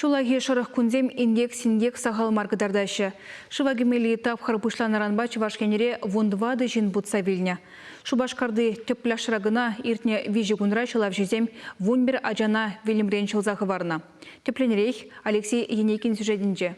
Ҫуллахи шӑрӑх кунсем инкек-синкек сахал мар кӑтартаҫҫӗ. Шыва кӗмелли тапхӑр пуҫланнӑранпа Чӑваш Енре 14 ҫын путса вилнӗ. Шупашкарти тӗп пляжра кӑна иртнӗ виҫӗ кунра ҫӑлавҫӑсем 11 ачана вилӗмрен ҫӑлса хӑварнӑ. Тӗплӗнрех Алексей Енейкин сюжетӗнче.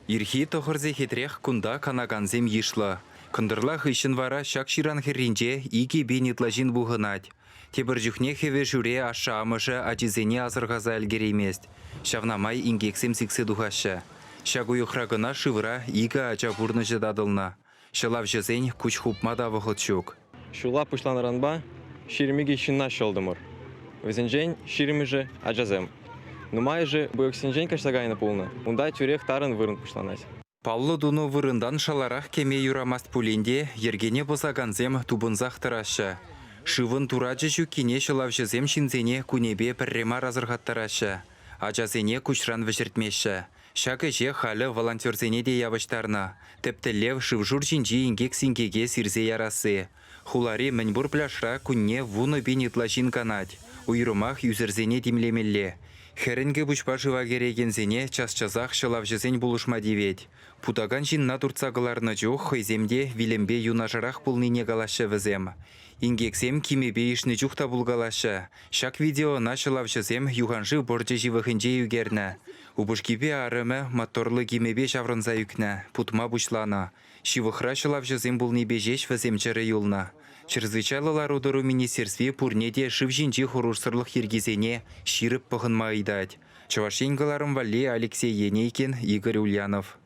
Ирхи тӑхӑр сехетрех кунта канакансем йышлӑ. Кӑнтӑрла хыҫҫӑн вара ҫак ҫыран хӗрринче 2000 ытла ҫын пухӑнать. Тепӗр чухне хӗвӗшӳре ашшӗ-амӑшӗ ачисене асӑрхаса ӗлкӗреймест. Ҫавна май инкексем сиксе тухаҫҫӗ. Ҫак уйӑхра кӑна шывра икӗ ача пурнӑҫӗ татӑлнӑ. Ҫӑлавҫӑсен куҫ хупма та вӑхӑт ҫук. Ҫулла пуҫланӑранпа 22 ҫынна ҫӑлтӑмӑр. Вӗсенчен ҫирӗмӗшӗ ачасем. Нумайӑшӗ буйӑхсенчен каҫса кайнӑ пулнӑ. Унта тӳрех тарӑн вырӑн пуҫланать. Паллӑ тунӑ вырӑнтан шаларах кӗме юрамасть пулин те йӗркене пӑсакансем тупӑнсах тӑраҫҫӗ. Шывӑн турачӗ ҫуккине ҫӑлавҫӑсем ҫынсене кунӗпе пӗрре мар асӑрхаттараҫҫӗ. Ачасене куҫран вӗҫертмеҫҫӗ. Ҫак ӗҫе халӗ волонтерсене те явӑҫтарнӑ. Тӗп тӗллев шыв-шур ҫинчи инкек-синкеке сирсе ярасси. Хулари мӗнпур пляжра кунне 10,000 ытла ҫын канать. Уйрӑмах ӳсӗрсене тимлемелле. Хӗрӗнкӗ пуҫпа шыва кӗрекенсене час-часах ҫӑлавҫӑсен пулӑшма тивет. Путакан ҫынна туртса кӑларнӑ чух хӑйсем те вилӗмпе юнашарах пулнине калаҫҫӗ вӗсем. Инкексем кимӗпе ишнӗ чух та пулкалаҫҫӗ. Ҫак видеона ҫӑлавҫӑсем юханшыв порчӗ ҫывӑхӗнче ӳкернӗ. Упӑшкипе арӑмӗ моторлӑ кимӗпе ҫаврӑнса ӳкнӗ, путма пуҫланӑ. Ҫывӑхра ҫӑлавҫӑсем пулнипе ҫеҫ вӗсем чӗрӗ юлнӑ. Чрезвычайлӑ лару-тӑру министерстви пурне те шыв ҫинчи хӑрушсӑрлӑх йӗркисене ҫирӗп пӑхӑнма ыйтать. Чӑваш Ен кӑларӑм валли Алексей Енейкин, Игорь Ульянов.